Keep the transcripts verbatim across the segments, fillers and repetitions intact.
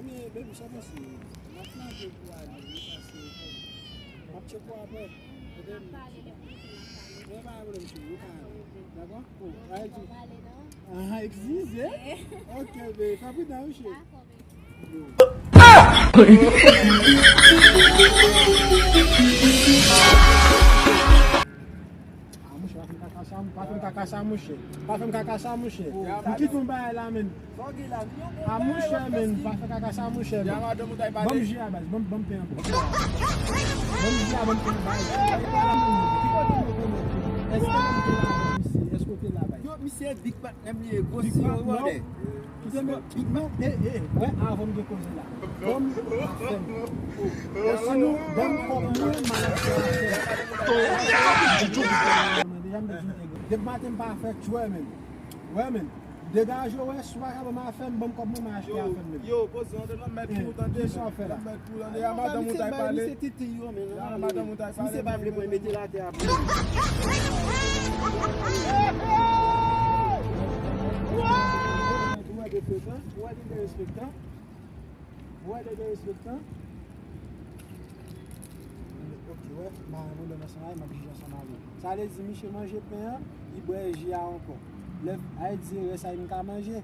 Ebyen, baby, sa pase? M ap lage pou ale, wi, pase m ap tcheke w apre. Oke? Mwen pa gen pwoblèm, cheri, ou ka ale. Dakò? Oh, ah, eskize. Ah, eskize? Ok, baby, fè pridan, wi, cheri. Ah, mouche, pa fè m kaka sa, pa fè m kaka sa, mouche. Pa fè m kaka sa, mouche. M kite yon bagay la, menm. Ah, mouche, menm, pa fè kaka sa, mouche, menm. Ban m ji a, baz, ban m, ban m pen anpil. Ban m ji a, ban m pen, baz. Èske w te la, baz? Èske w te la, baz? Yo, misye big patnè m li ye, gwo si yo, brother. Demen, non, e, e, wè, avan m gen koze la. Ban m afè m. Osinon, ban m kòb mwen, m al achte afè m. Deja m te di m te gen. Depi maten m pa fè tchwè, men. Wè, men. Degaje w, wè, si w pa ka ban m afè m, ban m kòb mwen, m al achte afè m, men. Yo, poze, antre nan mèt pou w tande, men. Kisa w fè la? Nan mèt pou w tande, a madanm ou t al pale. Misye titi yo, men. A madanm ou t al pale. Misye pa vle pran mete l atè a pou li. Ou wè derespektan? Ou wè li derespektan? Ou wè li derespektan? Ok, wè, m a rele ansanm avè l, m ap jije ansanm avè l. Sa vle di, misye manje pen an, li bwè ji a ankò. Lè, a di, rès a, m ka manje.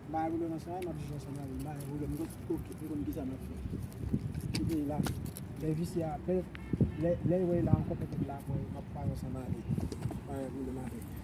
M a rele ansanm avè l, m ap jije ansanm avè l. M a rele, m konn, ok, m konn kisa m ap fè. Kite l la. Lè visye a, lè, lè, lè l wè l la ankò, petèt l ap pale ansanm avè l. M a rele avè l.